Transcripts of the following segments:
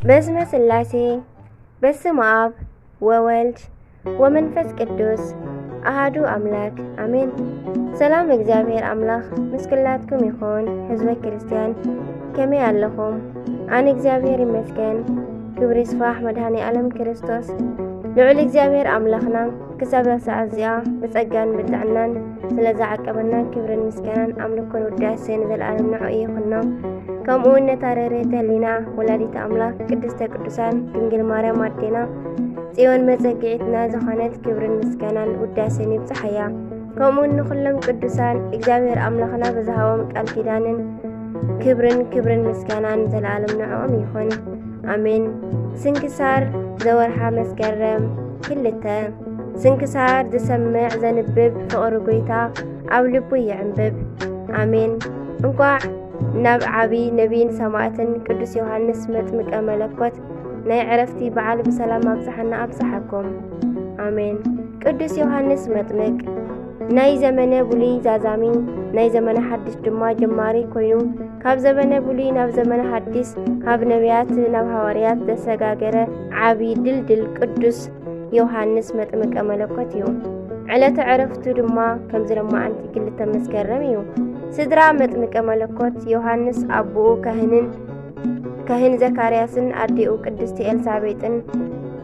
በስመ ስላሴ፣ በስመ አብ ወወልድ ወመንፈስ ቅዱስ አሃዱ አምላክ አሜን። ሰላም እግዚኣብሔር አምላክ ምስ ኩላትኩም ይኹን። ህዝበ ክርስቲያን ከመይ ኣለኹም? ኣነ እግዚኣብሔር ይመስገን። ክብሪ ይስፋሕ መድኃኔ ዓለም ክርስቶስ። ልዑል እግዚኣብሔር ኣምላኽና ክሳብ እዛ ሰዓት እዚኣ ብጸጋን ብጥዕናን ስለ ዝዓቀበና ክብርን ምስጋናን ኣምልኮን ውዳሴን ንዘለኣለም ንዕኡ ይኹኖ። ከምኡ እውን ነታ ርህርህቲ ህሊና ወላዲት ኣምላኽ ቅድስተ ቅዱሳን ድንግል ማርያም ኣዴና ጽዮን መጸግዒትና ዝኾነት ክብርን ምስጋናን ውዳሴን ይብጽሓያ። ከምኡ እውን ንኹሎም ቅዱሳን እግዚኣብሔር ኣምላኽና ብዝሃቦም ቃል ኪዳንን ክብርን ክብርን ምስጋናን ዘለኣለም ንዕኦም ይኹን። ኣሜን። ስንክሳር ዘወርሓ መስከረም ክልተ። ስንክሳር ዝሰምዕ ዘንብብ ፍቕሪ ጐይታ ኣብ ልቡ ይዕንብብ። ኣሜን። እንቋዕ ናብ ዓቢ ነቢይን ሰማዕትን ቅዱስ ዮሃንስ መጥምቀ መለኮት ናይ ዕረፍቲ በዓል ብሰላም ኣብጽሓና ኣብጽሓኩም። ኣሜን። ቅዱስ ዮሃንስ መጥምቅ ናይ ዘመነ ብሉይ ዛዛሚ፣ ናይ ዘመነ ሓድሽ ድማ ጀማሪ ኮይኑ፣ ካብ ዘመነ ብሉይ ናብ ዘመነ ሓድሽ፣ ካብ ነቢያት ናብ ሃዋርያት ዘሰጋገረ ዓቢ ድልድል ቅዱስ ዮሃንስ መጥምቀ መለኮት እዩ። ዕለተ ዕረፍቱ ድማ ከምዚ ሎማዓንቲ ክልተ መስከረም እዩ። ስድራ መጥምቀ መለኮት ዮሃንስ ኣቦኡ ካህንን፣ ካህን ዘካርያስን ኣዴኡ ቅድስቲ ኤልሳቤጥን፣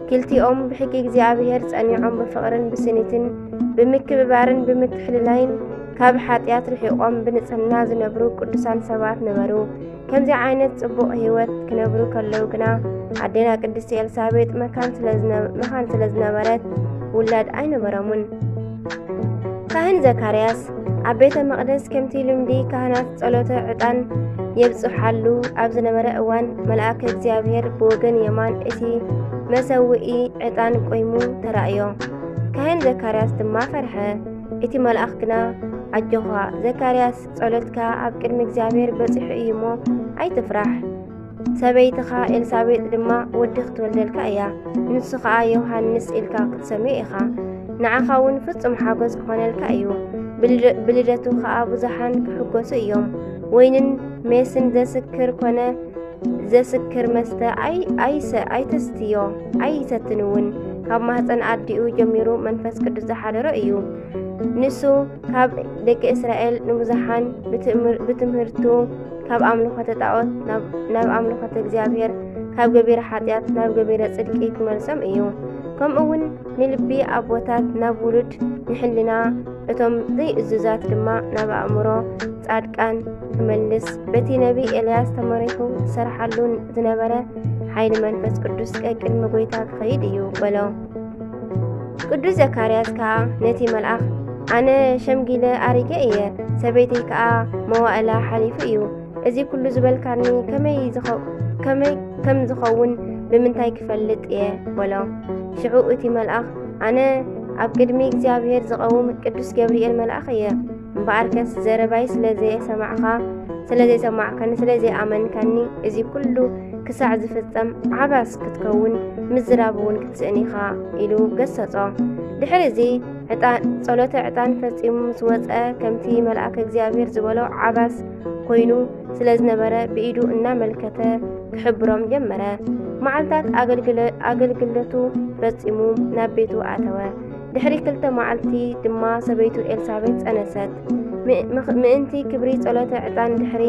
ክልቲኦም ብሕጊ እግዚኣብሔር ጸኒዖም ብፍቕርን ብስኒትን ብምክብባርን ብምትሕልላይን ካብ ሓጢኣት ርሒቖም ብንጽህና ዝነብሩ ቅዱሳን ሰባት ነበሩ። ከምዚ ዓይነት ጽቡቕ ህይወት ክነብሩ ከለዉ ግና ኣዴና ቅድስቲ ኤልሳቤጥ መካን ስለ ዝነ-፣ መኻን ስለ ዝነበረት ውላድ ኣይነበሮምን። ካህን ዘካርያስ ኣብ ቤተ መቕደስ ከምቲ ልምዲ ካህናት ጸሎተ ዕጣን የብጽሓሉ ኣብ ዝነበረ እዋን፣ መልኣከ እግዚኣብሔር ብወገን የማን እቲ መሰውኢ ዕጣን ቆይሙ ተራእዮ። ካህን ዘካርያስ ድማ ፈርሐ። እቲ መልኣኽ ግና፣ ኣጆኻ ዘካርያስ፣ ጸሎትካ ኣብ ቅድሚ እግዚኣብሔር በጺሑ እዩ እሞ ኣይትፍራሕ። ሰበይትኻ ኤልሳቤጥ ድማ ወዲ ክትወልደልካ እያ፣ ንሱ ኸኣ ዮሃንስ ኢልካ ክትሰምዮ ኢኻ። ንዓኻ እውን ፍጹም ሓጎስ ክኾነልካ እዩ። ብልደ-፣ ብልደቱ ኸኣ ብዙሓን ክሕጎሱ እዮም። ወይንን ሜስን ዘስክር ኮነ ዘስክር መስተ ኣይ-፣ ኣይሰ-፣ ኣይተስትዮ፣ ኣይሰትን እውን። ካብ ማህፀን ኣዲኡ ጀሚሩ መንፈስ ቅዱስ ዝሓደሮ እዩ። ንሱ ካብ ደቂ እስራኤል ንብዙሓን ብትእምር-፣ ብትምህርቱ ካብ ኣምልኾተ ጣዖት ናብ፣ ናብ ኣምልኾተ እግዚኣብሔር፣ ካብ ገቢረ ሓጢኣት ናብ ገቢረ ጽድቂ ክመልሶም እዩ። ከምኡ እውን ንልቢ ኣቦታት ናብ ውሉድ፣ ንሕልና እቶም ዘይእዙዛት ድማ ናብ ኣእምሮ ጻድቃን ክመልስ፣ በቲ ነቢይ ኤልያስ ተመሪሑ ዝሰርሓሉ ዝነበረ ሓይሊ መንፈስ ቅዱስ ቀቅድሚ ጐይታ ክኸይድ እዩ በሎ። ቅዱስ ዘካርያስ ከኣ ነቲ መልኣኽ፣ ኣነ ሸምጊለ ኣሪገ እየ፣ ሰበይተይ ከኣ መዋእላ ሓሊፉ እዩ። እዚ ኩሉ ዝበልካኒ ከመይ ዝኸ-፣ ከመይ ከም ዝኸውን ብምንታይ ክፈልጥ እየ? በሎ። ሽዑ እቲ መልኣኽ፣ ኣነ ኣብ ቅድሚ እግዚኣብሔር ዝቐውም ቅዱስ ገብርኤል መልኣኽ እየ። እምበኣርከስ ዘረባይ ስለ ዘየሰማዕኻ፣ ስለ ዘይሰማዕካኒ፣ ስለ ዘይኣመንካኒ፣ እዚ ኩሉ ክሳዕ ዝፍጸም ዓባስ ክትከውን ምዝራብ እውን ክትስእን ኢኻ፣ ኢሉ ገሰጾ። ድሕሪ እዚ ዕጣን፣ ጸሎተ ዕጣን ፈጺሙ ምስ ወጸ፣ ከምቲ መልኣከ እግዚኣብሔር ዝበሎ ዓባስ ኮይኑ ስለ ዝነበረ፣ ብኢዱ እናመልከተ ክሕብሮም ጀመረ። መዓልታት ኣገልግለ-፣ ኣገልግሎቱ ፈጺሙ ናብ ቤቱ ኣተወ። ድሕሪ ክልተ መዓልቲ ድማ ሰበይቱ ኤልሳቤጥ ጸነሰት። ም-፣ ምኽ-፣ ምእንቲ ክብሪ ጸሎተ ዕጣን ድሕሪ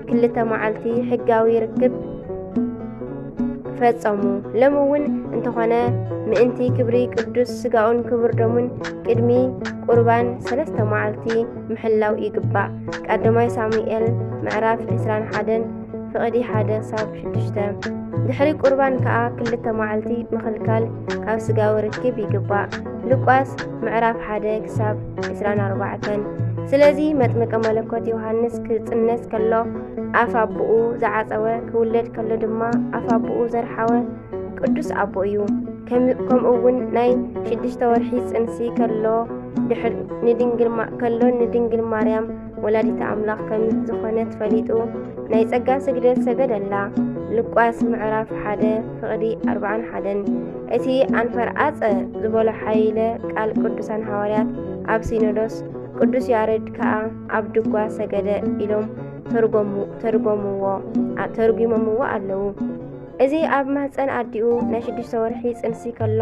ክልተ መዓልቲ ሕጋዊ ርክብ ፈጸሙ። ሎሚ እውን እንተኾነ፣ ምእንቲ ክብሪ ቅዱስ ስጋኡን ክቡር ደሙን ቅድሚ ቁርባን ሰለስተ መዓልቲ ምሕላው ይግባእ። ቀዳማይ ሳሙኤል ምዕራፍ ዕስራን ሓደን ፍቕዲ ሓደ ክሳብ ሽዱሽተ። ድሕሪ ቁርባን ከኣ ክልተ መዓልቲ ምኽልካል ካብ ስጋዊ ርክብ ይግባእ። ሉቃስ ምዕራፍ ሓደ ክሳብ ዕስራን ኣርባዕተን። ስለዚ መጥምቀ መለኮት ዮሃንስ ክጽነስ ከሎ ኣፍ ኣቦኡ ዝዓጸወ፣ ክውለድ ከሎ ድማ ኣፍ ኣቦኡ ዘርሓወ ቅዱስ ኣቦ እዩ። ከም-፣ ከምኡ እውን ናይ ሽዱሽተ ወርሒ ጽንሲ ከሎ ድሕር-፣ ንድንግል ማ-፣ ከሎ ንድንግል ማርያም ወላዲተ ኣምላኽ ከም ዝኾነት ፈሊጡ ናይ ጸጋ ስግደት ሰገደላ። ሉቃስ ምዕራፍ ሓደ ፍቕዲ ኣርባዓን ሓደን። እቲ ኣንፈር ኣጸ ዝበሎ ሓይለ ቃል ቅዱሳን ሃዋርያት ኣብ ሲኖዶስ፣ ቅዱስ ያሬድ ከኣ ኣብ ድጓ ሰገደ ኢሎም ተርጎሙ-፣ ተርጎምዎ፣ ኣ-፣ ተርጒሞምዎ ኣለዉ። እዚ ኣብ ማህፀን ኣዲኡ ናይ ሽዱሽተ ወርሒ ፅንሲ ከሎ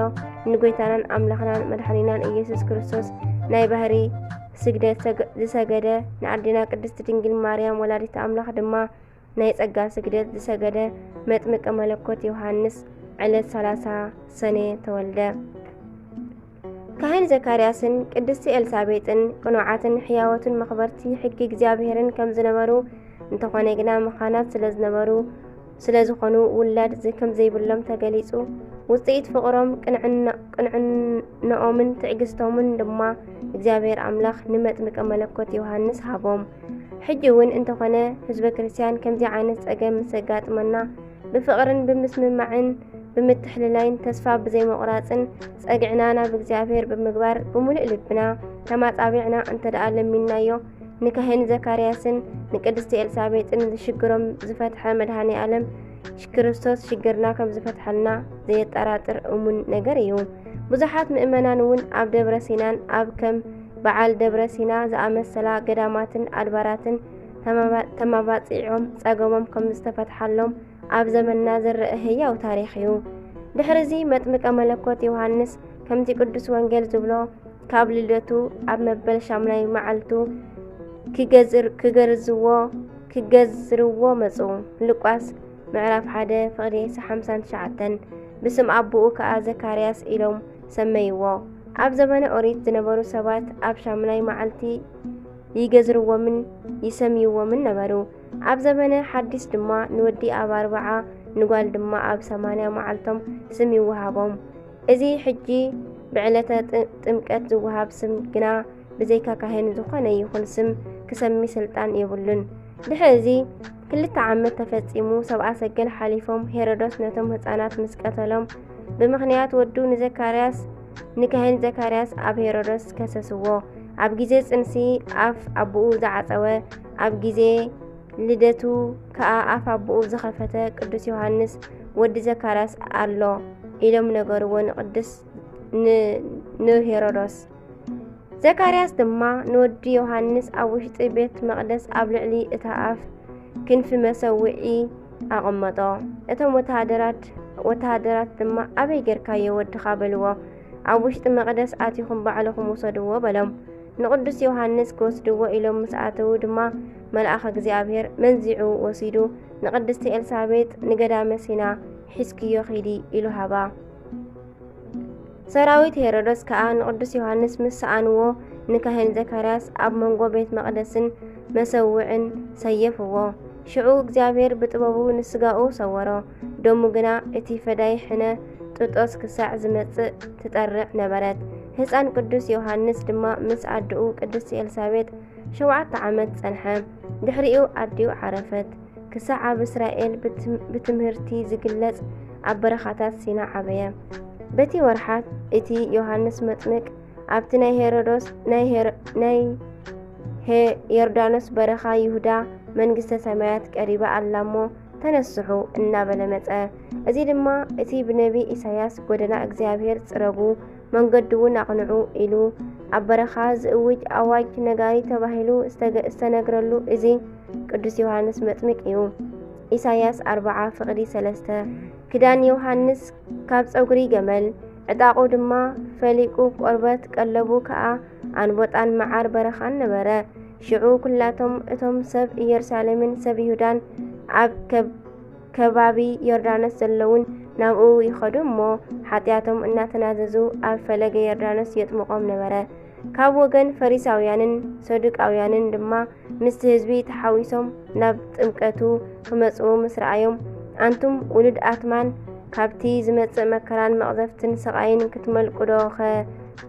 ንጎይታናን ኣምላኽናን መድሓኒናን ኢየሱስ ክርስቶስ ናይ ባህሪ ስግደት ዝሰገደ፣ ንኣዴና ቅድስት ድንግል ማርያም ወላዲት ኣምላኽ ድማ ናይ ጸጋ ስግደት ዝሰገደ መጥምቀ መለኮት ዮሃንስ ዕለት ሰላሳ ሰኔ ተወልደ። ካህን ዘካርያስን ቅድስቲ ኤልሳቤጥን ቅኑዓትን ሕያዎትን መኽበርቲ ሕጊ እግዚኣብሔርን ከም ዝነበሩ፣ እንተኾነ ግና መኻናት ስለ ዝነበሩ፣ ስለ ዝኾኑ ውላድ ዝ-፣ ከም ዘይብሎም ተገሊጹ። ውጽኢት ፍቕሮም፣ ቅንዕና-፣ ቅንዕነኦምን ትዕግስቶምን ድማ እግዚኣብሔር ኣምላኽ ንመጥምቀ መለኮት ዮሃንስ ሃቦም። ሕጂ እውን እንተኾነ ህዝበ ክርስቲያን ከምዚ ዓይነት ጸገም ምስ ዘጋጥመና ብፍቕርን ብምስምማዕን ብምትሕልላይን ተስፋ ብዘይምቑራጽን ጸግዕና ናብ እግዚኣብሔር ብምግባር ብምሉእ ልብና ተማጻቢዕና እንተ ደኣ ለሚንናዮ ንካህን ዘካርያስን ንቅድስቲ ኤልሳቤጥን ዝሽግሮም ዝፈትሐ መድኃኔ ዓለም ክርስቶስ ሽግርና ከም ዝፈትሐልና ዘየጠራጥር እሙን ነገር እዩ። ብዙሓት ምእመናን እውን ኣብ ደብረ ሲናን ኣብ ከም በዓል ደብረ ሲና ዝኣመሰላ ገዳማትን ኣድባራትን ተማባ-፣ ተማባጺዖም ጸገሞም ከም ዝተፈትሓሎም ኣብ ዘመንና ዝረአ ህያው ታሪኽ እዩ። ድሕርዚ መጥምቀ መለኮት ዮሃንስ ከምቲ ቅዱስ ወንጌል ዝብሎ ካብ ልደቱ ኣብ መበል ሻምናይ መዓልቱ ክገዝር-፣ ክገርዝዎ፣ ክገዝርዎ መጹ። ሉቃስ ምዕራፍ ሓደ ፍቕዲ ሓምሳን ትሽዓተን። ብስም ኣቦኡ ከኣ ዘካርያስ ኢሎም ሰመይዎ። ኣብ ዘመነ ኦሪት ዝነበሩ ሰባት ኣብ ሻምናይ መዓልቲ ይገዝርዎምን ይሰምይዎምን ነበሩ። ኣብ ዘመነ ሓዲስ ድማ ንወዲ ኣብ ኣርብዓ ንጓል ድማ ኣብ ሰማንያ መዓልቶም ስም ይወሃቦም። እዚ ሕጂ ብዕለተ ጥ-፣ ጥምቀት ዝወሃብ ስም ግና ብዘይካ ካህን ዝኾነ ይኹን ስም ክሰሚ ስልጣን የብሉን። ድሕሪ እዚ ክልተ ዓመት ተፈጺሙ፣ ሰብኣ ሰገል ሓሊፎም፣ ሄሮዶስ ነቶም ህጻናት ምስ ቀተሎም፣ ብምኽንያት ወዱ ንዘካርያስ፣ ንካህን ዘካርያስ ኣብ ሄሮዶስ ከሰስዎ። ኣብ ግዜ ጽንሲ ኣፍ ኣቦኡ ዝዓጸወ፣ ኣብ ግዜ ልደቱ ከኣ ኣፍ ኣቦኡ ዝኸፈተ ቅዱስ ዮሃንስ ወዲ ዘካርያስ ኣሎ ኢሎም ነገርዎ ንቅዱስ ን-፣ ንሄሮዶስ። ዘካርያስ ድማ ንወዲ ዮሃንስ ኣብ ውሽጢ ቤት መቕደስ ኣብ ልዕሊ እታ ኣፍ ክንፊ መሰውዒ ኣቐመጦ። እቶም ወተሃደራት፣ ወተሃደራት ድማ፣ "ኣበይ ጌርካዮ ወድኻ?" በልዎ። "ኣብ ውሽጢ መቕደስ ኣቲኹም ባዕልኹም ውሰድዎ" በሎም። ንቅዱስ ዮሃንስ ክወስድዎ ኢሎም ምስ ኣተዉ ድማ፣ መልኣኽ እግዚኣብሔር መንዚዑ ወሲዱ፣ ንቅድስቲ ኤልሳቤጥ ንገዳመ ሲና ሒዝክዮ ኺዲ ኢሉ ሃባ። ሰራዊት ሄሮዶስ ከኣ ንቅዱስ ዮሃንስ ምስ ሰኣንዎ፣ ንካህን ዘካርያስ ኣብ መንጎ ቤት መቕደስን መሰውዕን ሰየፍዎ። ሽዑ እግዚኣብሔር ብጥበቡ ንስጋኡ ሰወሮ፣ ደሙ ግና እቲ ፈዳይ ሕነ ጥጦስ ክሳዕ ዝመጽእ ትጠርዕ ነበረት። ህጻን ቅዱስ ዮሃንስ ድማ ምስ ኣደኡ ቅድስቲ ኤልሳቤጥ ሸውዓተ ዓመት ጸንሐ። ድሕሪኡ ኣዲኡ ዓረፈት። ክሳዕ ኣብ እስራኤል ብትም-፣ ብትምህርቲ ዝግለጽ ኣብ በረኻታት ሲና ዓበየ። በቲ ወርሓት እቲ ዮሃንስ መጥምቅ ኣብቲ ናይ ሄሮዶስ፣ ናይ ሄር-፣ ናይ ሄ-፣ ዮርዳኖስ በረኻ ይሁዳ መንግስተ ሰማያት ቀሪባ ኣላ እሞ ተነስሑ እናበለ መጸ። እዚ ድማ እቲ ብነቢ ኢሳያስ ጎደና እግዚኣብሔር ጽረጉ፣ መንገዱ እውን ኣቕንዑ ኢሉ ኣብ በረኻ ዝእውጅ ኣዋጅ ነጋሪ ተባሂሉ ዝተገ-፣ ዝተነግረሉ እዚ ቅዱስ ዮሃንስ መጥምቅ እዩ። ኢሳያስ ኣርብዓ ፍቕዲ ሰለስተ። ክዳን ዮሃንስ ካብ ጸጉሪ ገመል፣ ዕጣቑ ድማ ፈሊቁ ቆርበት፣ ቀለቡ ከኣ ኣንቦጣን መዓር በረኻን ነበረ። ሽዑ ኩላቶም እቶም ሰብ ኢየሩሳሌምን ሰብ ይሁዳን ኣብ ከብ-፣ ከባቢ ዮርዳኖስ ዘለዉን ናብኡ ይኸዱ እሞ፣ ሓጢኣቶም እናተናዘዙ ኣብ ፈለገ ዮርዳኖስ የጥምቖም ነበረ። ካብ ወገን ፈሪሳውያንን ሰዱቃውያንን ድማ ምስቲ ህዝቢ ተሓዊሶም ናብ ጥምቀቱ ክመጽኡ ምስ ረኣዮም፣ ኣንቱም ውሉድ ኣትማን፣ ካብቲ ዝመጽእ መከራን መቕዘፍትን ስቓይን ክትመልቁ ዶ ኸ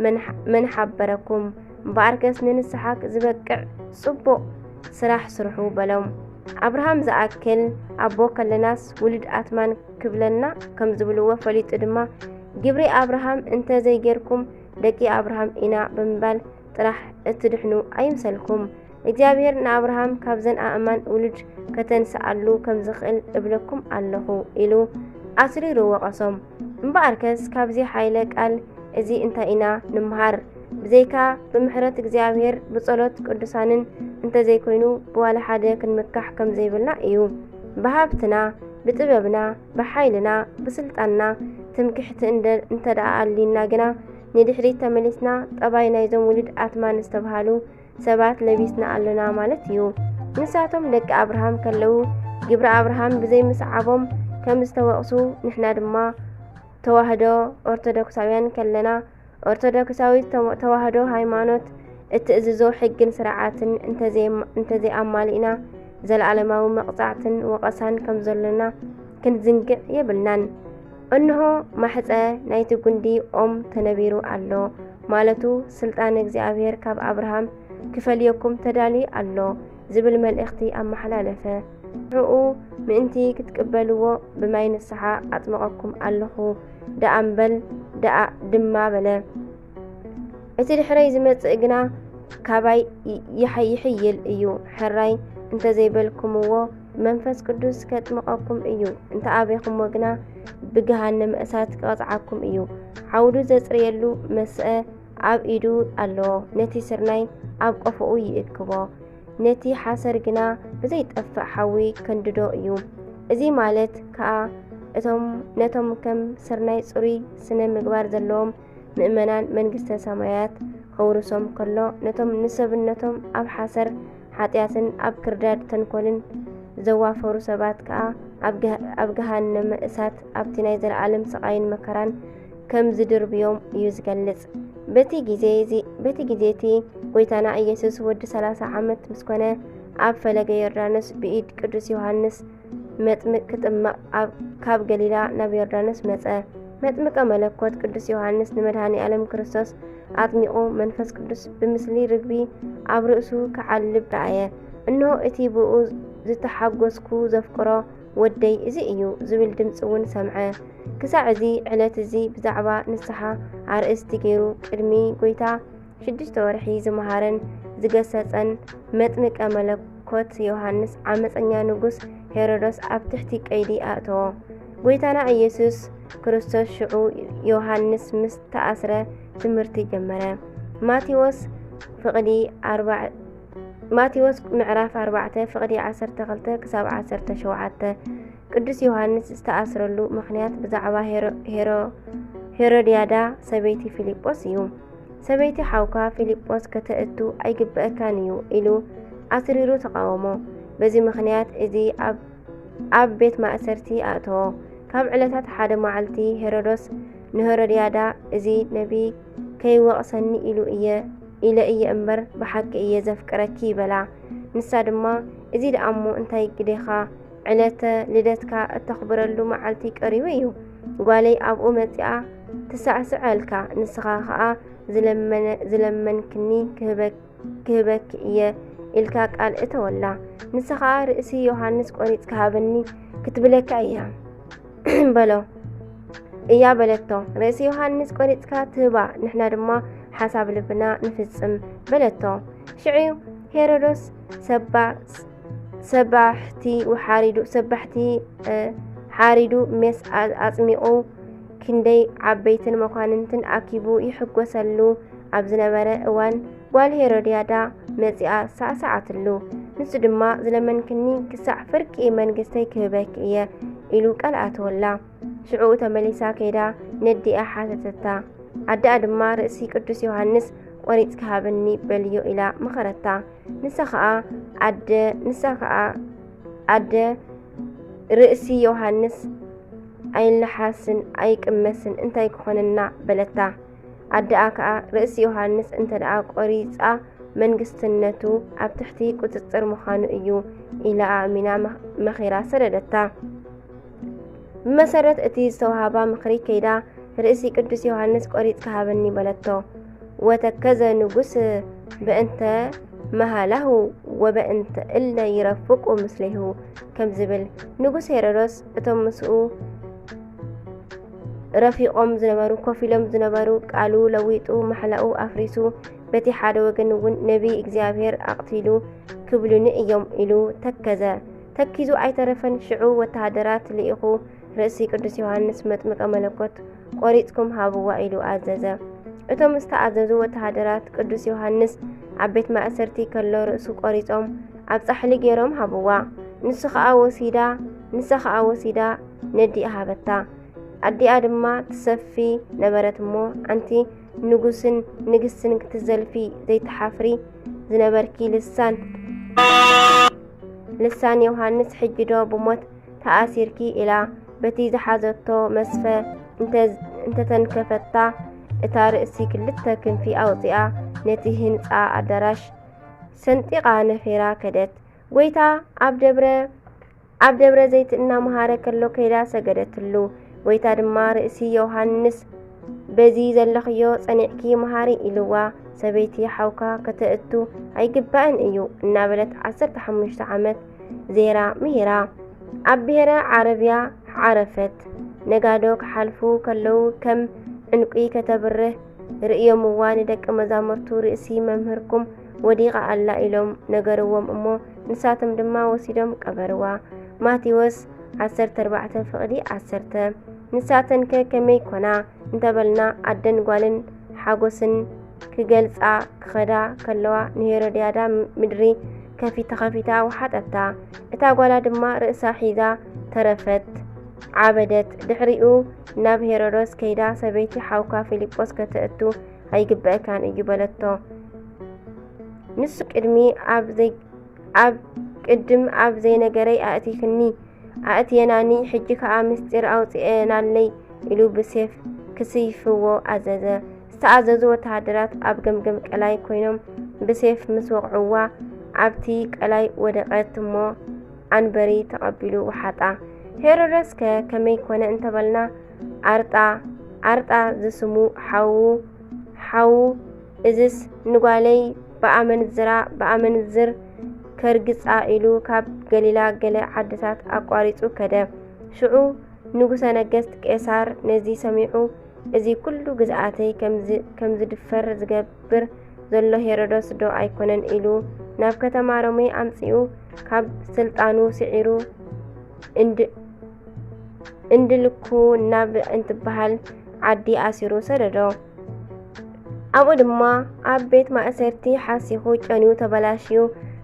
መን ሓ-፣ መን ሓበረኩም? እምበኣርከስ ንንስሓ ዝበቅዕ ጽቡቕ ስራሕ ስርሑ በሎም። ኣብርሃም ዝኣክል ኣቦ ከለናስ ውሉድ ኣትማን ክብለና ከም ዝብልዎ ፈሊጡ ድማ፣ ግብሪ ኣብርሃም እንተ ዘይጌርኩም ደቂ ኣብርሃም ኢና ብምባል ጥራሕ እትድሕኑ ኣይምሰልኩም። እግዚኣብሔር ንኣብርሃም ካብዘን ኣእማን ውሉድ ከተንስኣሉ ከም ዝኽእል እብለኩም ኣለኹ ኢሉ ኣስሪሩ ወቐሶም። እምበኣርከስ ካብዚ ሓይለ ቃል እዚ እንታይ ኢና ንምሃር? ብዘይካ ብምሕረት እግዚኣብሔር ብጸሎት ቅዱሳንን እንተዘይኮይኑ ብዋላ ሓደ ክንምካሕ ከም ዘይብልና እዩ። ብሃብትና ብጥበብና፣ ብሓይልና፣ ብስልጣንና፣ ትምክሕቲ እንደ-፣ እንተ ደኣ ኣልዩና ግና፣ ንድሕሪት ተመሊስና፣ ጠባይ ናይዞም ውሉድ ኣትማን ዝተብሃሉ ሰባት ለቢስና ኣሎና ማለት እዩ። ንሳቶም ደቂ ኣብርሃም ከለዉ፣ ግብሪ ኣብርሃም ብዘይምስዓቦም ከም ዝተወቕሱ፣ ንሕና ድማ ተዋህዶ ኦርቶዶክሳውያን ከለና፣ ኦርቶዶክሳዊት ተዋ-፣ ተዋህዶ ሃይማኖት እትእዝዞ ሕግን ስርዓትን እንተዘይ-፣ እንተዘይኣማሊእና፣ ዘለኣለማዊ መቕጻዕትን ወቐሳን ከም ዘሎና ክንዝንግዕ የብልናን። እንሆ፣ ማሕጸ ናይቲ ጉንዲ ኦም ተነቢሩ ኣሎ፣ ማለቱ፣ ስልጣን እግዚኣብሔር ካብ ኣብርሃም ክፈልየኩም ተዳልዩ ኣሎ ዝብል መልእኽቲ ኣመሓላለፈ። ንዕኡ ምእንቲ ክትቅበልዎ ብማይ ንስሓ ኣጥምቐኩም ኣለኹ ደኣ እምበል ደኣ ድማ በለ። እቲ ድሕረይ ዝመጽእ ግና ካባይ ይ-፣ ይሕ-፣ ይሕይል እዩ። ሕራይ እንተዘይበልኩምዎ፣ መንፈስ ቅዱስ ከጥምቐኩም እዩ። እንተ ኣቤኹምዎ ግና፣ ብገሃነመ እሳት ክቐጽዓኩም እዩ። ዓውዱ ዘጽርየሉ መስአ ኣብ ኢዱ ኣለዎ። ነቲ ስርናይ ኣብ ቆፎኡ ይእክቦ፣ ነቲ ሓሰር ግና ብዘይጠፍእ ሓዊ ከንድዶ እዩ። እዚ ማለት ከኣ፣ እቶም፣ ነቶም ከም ስርናይ ጽሩይ ስነ ምግባር ዘለዎም ምእመናን መንግስተ ሰማያት ከውርሶም ከሎ፣ ነቶም ንሰብነቶም ኣብ ሓሰር ሓጢኣትን ኣብ ክርዳድ ተንኮልን ዘዋፈሩ ሰባት ከኣ ኣብ ገ-፣ ኣብ ገሃነመ እሳት ኣብቲ ናይ ዘለኣለም ስቓይን መከራን ከም ዝድርብዮም እዩ ዝገልጽ። በቲ ግዜ እዚ፣ በቲ ግዜ እቲ ጐይታና ኢየሱስ ወዲ ሰላሳ ዓመት ምስ ኮነ፣ ኣብ ፈለገ ዮርዳኖስ ብኢድ ቅዱስ ዮሃንስ መጥምቅ ክጥመቕ ኣብ፣ ካብ ገሊላ ናብ ዮርዳኖስ መጸ። መጥምቀ መለኮት ቅዱስ ዮሃንስ ንመድኃኔ ዓለም ክርስቶስ ኣጥሚቑ መንፈስ ቅዱስ ብምስሊ ርግቢ ኣብ ርእሱ ክዓልብ ረኣየ። እንሆ እቲ ብኡ ዝተሓጎስኩ ዘፍቅሮ ወደይ እዚ እዩ ዝብል ድምፂ እውን ሰምዐ። ክሳዕ እዚ ዕለት እዚ ብዛዕባ ንስሓ ኣርእስቲ ገይሩ ቅድሚ ጐይታ ሽዱሽተ ወርሒ ዝመሃረን ዝገሰጸን መጥምቀ መለኮት ዮሃንስ ዓመፀኛ ንጉስ ሄሮዶስ ኣብ ትሕቲ ቀይዲ ኣእተዎ። ጐይታና ኢየሱስ ክርስቶስ ሽዑ ዮሃንስ ምስ ተኣስረ ትምህርቲ ጀመረ። ማቴዎስ ፍቕዲ ኣርባዕ-፣ ማቴዎስ ምዕራፍ ኣርባዕተ ፍቕዲ ዓሰርተ ክልተ ክሳብ ዓሰርተ ሸውዓተ። ቅዱስ ዮሃንስ ዝተኣስረሉ ምኽንያት ብዛዕባ ሄሮ-፣ ሄሮ-፣ ሄሮድያዳ ሰበይቲ ፊልጶስ እዩ። ሰበይቲ ሓውካ ፊልጶስ ከተእቱ ኣይግበአካን እዩ ኢሉ ኣትሪሩ ተቓወሞ። በዚ ምኽንያት እዚ ኣብ፣ ኣብ ቤት ማእሰርቲ ኣእተዎ። ካብ ዕለታት ሓደ መዓልቲ ሄሮዶስ ንሄሮድያዳ፣ "እዚ ነቢይ ከይወቕሰኒ ኢሉ እየ፣ ኢለ እየ እምበር ብሓቂ እየ ዘፍቅረኪ" በላ። ንሳ ድማ፣ "እዚ ደኣ እሞ እንታይ ግዴኻ? ዕለተ ልደትካ እተኽብረሉ መዓልቲ ቀሪቡ እዩ። ጓለይ ኣብኡ መጺኣ ትሳዕስዐልካ፣ ንስኻ ኸኣ ዝለመነ-፣ ዝለመንክኒ ክህበ-፣ ክህበኪ እየ" ኢልካ ቃል እተወላ። ንሳ ኸኣ፣ "ርእሲ ዮሃንስ ቈሪጽካ ሃበኒ ክትብለካ እያ" በሎ። እያ በለቶ። "ርእሲ ዮሃንስ ቈሪጽካ ትህባ፣ ንሕና ድማ ሓሳብ ልብና ንፍጽም" በለቶ። ሽዑ ሄሮዶስ ሰባ-፣ ሰባሕቲ ሓሪዱ፣ ሰባሕቲ፣ እ፣ ሓሪዱ ሜስ ኣ-፣ ኣጽሚቑ፣ ክንደይ ዓበይትን መኳንንትን ኣኪቡ ይሕጎሰሉ ኣብ ዝነበረ እዋን፣ ጓል ሄሮድያዳ መጺኣ ሳዕሳዓትሉ። ንሱ ድማ፣ "ዝለመንክኒ ክሳዕ ፍርቂ መንግስተይ ክህበኪ እየ" ኢሉ ቃል ኣተወላ። ሽዑ ተመሊሳ ከይዳ ነዲኣ ሓተተታ። ኣደኣ ድማ፣ "ርእሲ ቅዱስ ዮሃንስ ቈሪጽኪ ሃብኒ በልዮ" ኢላ መኸረታ። ንሳ ኸኣ፣ "ኣደ፣ ንሳ ኸኣ፣ ኣደ፣ ርእሲ ዮሃንስ ኣይለሓስን ኣይቅመስን፣ እንታይ ክኾነና?" በለታ። ኣደኣ ከኣ፣ "ርእሲ ዮሃንስ እንተ ደኣ ቈሪጻ፣ መንግስትነቱ ኣብ ትሕቲ ቁጽጽር ምዃኑ እዩ" ኢላ ኣእሚና መ-፣ መኺራ ሰደደታ። ብመሰረት እቲ ዝተዋህባ ምኽሪ ከይዳ፣ "ርእሲ ቅዱስ ዮሃንስ ቈሪጽካ ሃበኒ" በለቶ። "ወተከዘ ንጉስ በእንተ መሃላሁ ወበእንተ እለ ይረፍቁ ምስሌሁ" ከም ዝብል፣ ንጉስ ሄሮዶስ እቶም ምስኡ ረፊቖም ዝነበሩ፣ ኮፍ ኢሎም ዝነበሩ፣ ቃሉ ለዊጡ፣ ማሕላኡ ኣፍሪሱ፣ በቲ ሓደ ወገን እውን ነቢይ እግዚኣብሔር ኣቕቲሉ ክብሉኒ እዮም ኢሉ ተከዘ። ተኪዙ ኣይተረፈን። ሽዑ ወተሃደራት ልኢኹ፣ "ርእሲ ቅዱስ ዮሃንስ መጥምቀ መለኮት ቈሪጽኩም ሃብዋ" ኢሉ ኣዘዘ። እቶም ዝተኣዘዙ ወተሃደራት፣ ቅዱስ ዮሃንስ ኣብ ቤት ማእሰርቲ ከሎ ርእሱ ቈሪጾም ኣብ ጻሕሊ ገይሮም ሃብዋ። ንሱ ኸኣ ወሲዳ ንሳ ኸኣ ወሲዳ ነዲኣ ሃበታ። ኣዲኣ ድማ ትሰፊ ነበረት እሞ፣ ኣንቲ ንጉስን ንግስትን ክትዘልፊ ዘይትሓፍሪ ዝነበርኪ ልሳን፣ ልሳን ዮሃንስ፣ ሕጂ ዶ ብሞት ተኣሲርኪ? ኢላ በቲ ዝሓዘቶ መስፈ እንተ-፣ እንተተንከፈታ፣ እታ ርእሲ ክልተ ክንፊ ኣውጺኣ ነቲ ህንጻ ኣዳራሽ ሰንጢቓ ነፊራ ከደት። ጎይታ ኣብ ደብረ፣ ኣብ ደብረ ዘይት እናመሃረ ከሎ ከይዳ ሰገደትሉ። ጎይታ ድማ ርእሲ ዮሃንስ በዚ ዘለኽዮ ጸኒዕኪ መሃሪ ኢልዋ። ሰበይቲ ሓውካ ከተእቱ ኣይግባእን እዩ እናበለት ዓሰርተ ሓሙሽተ ዓመት ዜራ ምሂራ ኣብ ብሔረ ዓረብያ ዓረፈት። ነጋዶ ክሓልፉ ከለዉ ከም ዕንቁ ከተብርህ ርእዮምዋ። ንደቂ መዛሙርቱ ርእሲ መምህርኩም ወዲቓ ኣላ ኢሎም ነገርዎም እሞ ንሳቶም ድማ ወሲዶም ቀበርዋ። ማቴዎስ ዓሰርተ ኣርባዕተ ፍቕዲ ዓሰርተ። ንሳተንከ ከመይ ኮና እንተበልና ኣደን ጓልን ሓጎስን ክገልጻ ክኸዳ ከለዋ ንሄሮድያዳ ምድሪ ከፊታ ከፊታ ወሓጠታ። እታ ጓላ ድማ ርእሳ ሒዛ ተረፈት፣ ዓበደት። ድሕሪኡ ናብ ሄሮዶስ ከይዳ ሰበይቲ ሓውካ ፊልጶስ ከተእቱ ኣይግበእካን እዩ በለቶ። ንሱ ቅድሚ ኣብ ዘይ-፣ ኣብ ቅድም ኣብ ዘይነገረይ ኣእቲኽኒ ኣእትየናኒ፣ ሕጂ ከኣ ምስጢር ኣውጽኤናለይ ኢሉ ብሴፍ ክስይፍዎ ኣዘዘ። ዝተኣዘዙ ወተሃደራት ኣብ ገምገም ቀላይ ኮይኖም ብሴፍ ምስ ወቕዕዋ ኣብቲ ቀላይ ወደቐት እሞ ኣንበሪ ተቐቢሉ ወሓጣ። ሄሮደስከ ከመይ ኮነ እንተበልና ኣርጣ፣ ኣርጣ ዝስሙ ሓዉ፣ ሓዉ እዝስ ንጓለይ ብኣመንዝራ፣ ብኣመንዝር ከርግጻ ኢሉ ካብ ገሊላ ገለ ዓድታት ኣቋሪጹ ከደ። ሽዑ ንጉሰ ነገስት ቄሳር ነዚ ሰሚዑ፣ እዚ ኩሉ ግዝኣተይ ከም ዝ-፣ ከም ዝድፈር ዝገብር ዘሎ ሄሮዶስ ዶ ኣይኮነን? ኢሉ ናብ ከተማ ሮሜ ኣምጺኡ ካብ ስልጣኑ ስዒሩ እንድ-፣ እንድልኩ ናብ እንትበሃል ዓዲ ኣሲሩ ሰደዶ። ኣብኡ ድማ ኣብ ቤት ማእሰርቲ ሓሲኹ ጨንዩ ተበላሽዩ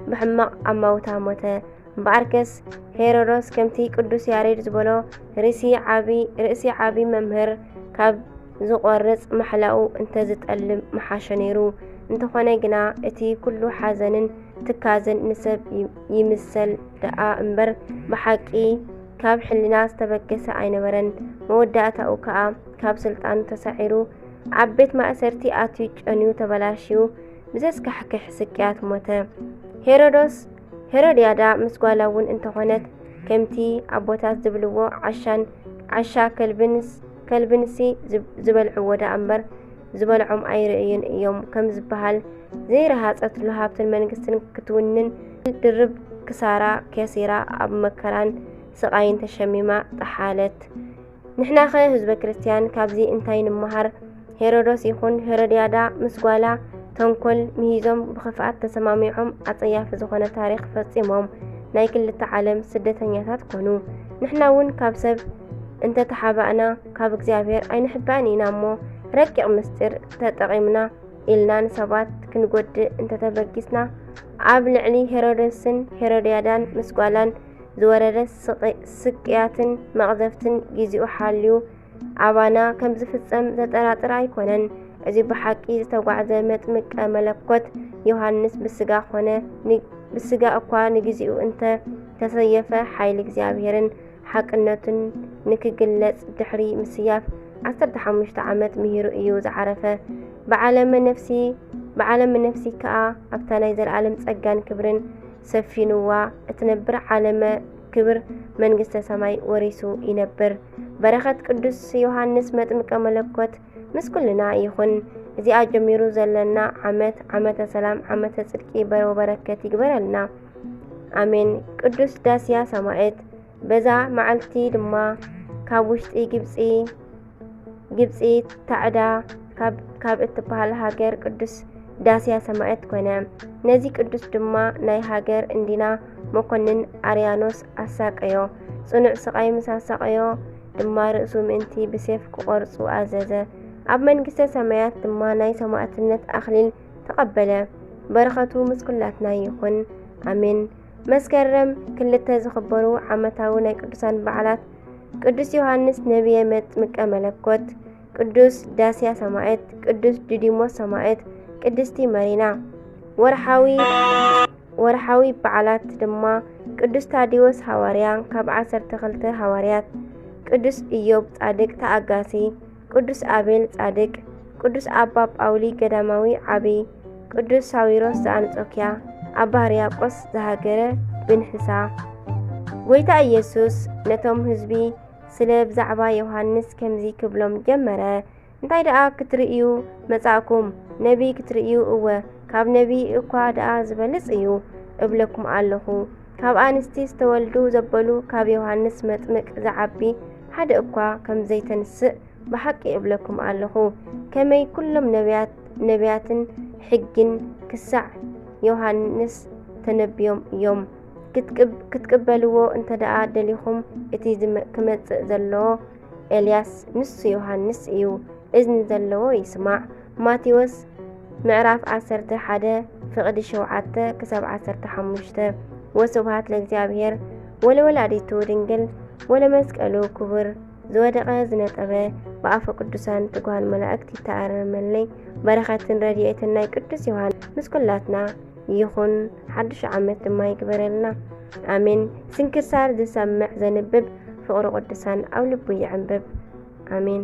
ብሕማቕ ኣማውታ ሞተ። እምበኣርከስ ሄሮዶስ ከምቲ ቅዱስ ያሬድ ዝበሎ ርእሲ ዓቢ፣ ርእሲ ዓቢ መምህር ካብ ዝቖርጽ ማሕላኡ እንተዝጠልም ምሓሸ ነይሩ። እንተኾነ ግና እቲ ኩሉ ሓዘንን ትካዘን ንሰብ ይ-፣ ይምሰል ደኣ እምበር ብሓቂ ካብ ሕልና ዝተበገሰ ኣይነበረን። መወዳእታኡ ከኣ ካብ ስልጣኑ ተሳዒሩ ኣብ ቤት ማእሰርቲ ኣትዩ ጨንዩ ተበላሽዩ ብዘስካሕክሕ ስቅያት ሞተ። ሄሮዶስ፣ ሄሮድያዳ ምስ ጓላ እውን እንተኾነት ከምቲ ኣቦታት ዝብልዎ ዓሻን፣ ዓሻ ከልብንስ-፣ ከልብንሲ ዝብ-፣ ዝበልዕዎ ደኣ እምበር ዝበልዖም ኣይርእዩን እዮም ከም ዝበሃል ዘይረሃጸትሉ ሃብትን መንግስትን ክትውንን ድርብ ክሳራ ከሲራ ኣብ መከራን ስቓይን ተሸሚማ ጠሓለት። ንሕናኸ ህዝበ ክርስትያን ካብዚ እንታይ ንምሃር? ሄሮዶስ ይኹን ሄሮድያዳ ምስ ጓላ ተንኮል ምሂዞም ብኽፍኣት ተሰማሚዖም ኣጸያፊ ዝኾነ ታሪኽ ፈጺሞም ናይ ክልተ ዓለም ስደተኛታት ኮኑ። ንሕና እውን ካብ ሰብ እንተተሓባእና ካብ እግዚኣብሔር ኣይንሕባእን ኢና እሞ ረቂቕ ምስጢር ተጠቒምና ኢልና ንሰባት ክንጎድእ እንተተበጊስና ኣብ ልዕሊ ሄሮዶስን ሄሮድያዳን ምስ ጓላን ዝወረደ ስቕ-፣ ስቅያትን መቕዘፍትን ጊዜኡ ሓልዩ ኣባና ከም ዝፍጸም ዘጠራጥር ኣይኮነን። እዚ ብሓቂ ዝተጓዕዘ መጥምቀ መለኮት ዮሃንስ ብስጋ ኾነ ን-፣ ብስጋ እኳ ንጊዜኡ እንተ ተሰየፈ ሓይሊ እግዚኣብሔርን ሓቅነቱን ንክግለጽ ድሕሪ ምስያፍ ዓሰርተ ሓሙሽተ ዓመት ምሂሩ እዩ ዝዓረፈ። ብዓለመ ነፍሲ፣ ብዓለመ ነፍሲ ከኣ ኣብታ ናይ ዘለኣለም ጸጋን ክብርን ሰፊንዋ እትነብር ዓለመ ክብር መንግስተ ሰማይ ወሪሱ ይነብር። በረኸት ቅዱስ ዮሃንስ መጥምቀ መለኮት ምስ ኩልና ይኹን። እዚኣ ጀሚሩ ዘለና ዓመት ዓመተ ሰላም ዓመተ ጽድቂ በረው በረከት ይግበረልና። ኣሜን። ቅዱስ ዳስያ ሰማዕት በዛ መዓልቲ ድማ ካብ ውሽጢ ግብጺ፣ ግብጺ ታዕዳ ካብ፣ ካብ እትበሃል ሃገር ቅዱስ ዳስያ ሰማዕት ኮነ። ነዚ ቅዱስ ድማ ናይ ሃገር እንዲና መኮንን ኣርያኖስ ኣሳቀዮ። ጽኑዕ ስቓይ ምስ ኣሳቀዮ ድማ ርእሱ ምእንቲ ብሴፍ ክቖርጹ ኣዘዘ። ኣብ መንግስተ ሰማያት ድማ ናይ ሰማዕትነት ኣኽሊል ተቐበለ። በረኸቱ ምስ ኩላትና ይኹን። ኣሜን። መስከረም ክልተ ዝኽበሩ ዓመታዊ ናይ ቅዱሳን በዓላት ቅዱስ ዮሃንስ ነቢየ መጥምቀ መለኮት፣ ቅዱስ ዳስያ ሰማዕት፣ ቅዱስ ዲዲሞስ ሰማዕት፣ ቅድስቲ መሪና። ወርሓዊ ወርሓዊ በዓላት ድማ ቅዱስ ታዲዎስ ሃዋርያ ካብ ዓሰርተ ክልተ ሃዋርያት፣ ቅዱስ ኢዮብ ጻድቅ ተኣጋሲ፣ ቅዱስ ኣቤል ጻድቅ፣ ቅዱስ ኣባ ጳውሊ ገዳማዊ ዓቢ፣ ቅዱስ ሳዊሮስ ዘኣንጾኪያ፣ ኣባ ሕርያቆስ ዝሃገረ ብንሕሳ። ጐይታ ኢየሱስ ነቶም ህዝቢ ስለ ብዛዕባ ዮሃንስ ከምዚ ክብሎም ጀመረ፣ እንታይ ደኣ ክትርእዩ መጻእኩም? ነቢይ ክትርእዩ? እወ፣ ካብ ነቢይ እኳ ደኣ ዝበልጽ እዩ እብለኩም ኣለኹ። ካብ ኣንስቲ ዝተወልዱ ዘበሉ ካብ ዮሃንስ መጥምቅ ዝዓቢ ሓደ እኳ ከም ዘይተንስእ ብሓቂ እብለኩም ኣለኹ። ከመይ ኩሎም ነቢያት፣ ነቢያትን ሕግን ክሳዕ ዮሃንስ ተነብዮም እዮም። ክትቅብ-፣ ክትቅበልዎ እንተ ደኣ ደሊኹም፣ እቲ ዝመ-፣ ክመጽእ ዘሎ ኤልያስ ንሱ ዮሃንስ እዩ። እዝኒ ዘለዎ ይስማዕ። ማቴዎስ ምዕራፍ ዓሰርተ ሓደ ፍቕዲ ሸውዓተ ክሳብ ዓሰርተ ሓሙሽተ። ወስብሐት ለእግዚኣብሔር ወለወላዲቱ ድንግል ወለመስቀሉ ክቡር። ዝወደቐ ዝነጠበ ብኣፈ ቅዱሳን ትጉሃን መላእክት ይተኣረመለይ። በረኸትን ረድኤትን ናይ ቅዱስ ዮሃንስ ምስ ኩላትና ይኹን። ሓድሽ ዓመት ድማ ይግበረልና። ኣሜን። ስንክሳር ዝሰምዕ ዘንብብ ፍቕሪ ቅዱሳን ኣብ ልቡ ይዕንብብ። ኣሜን።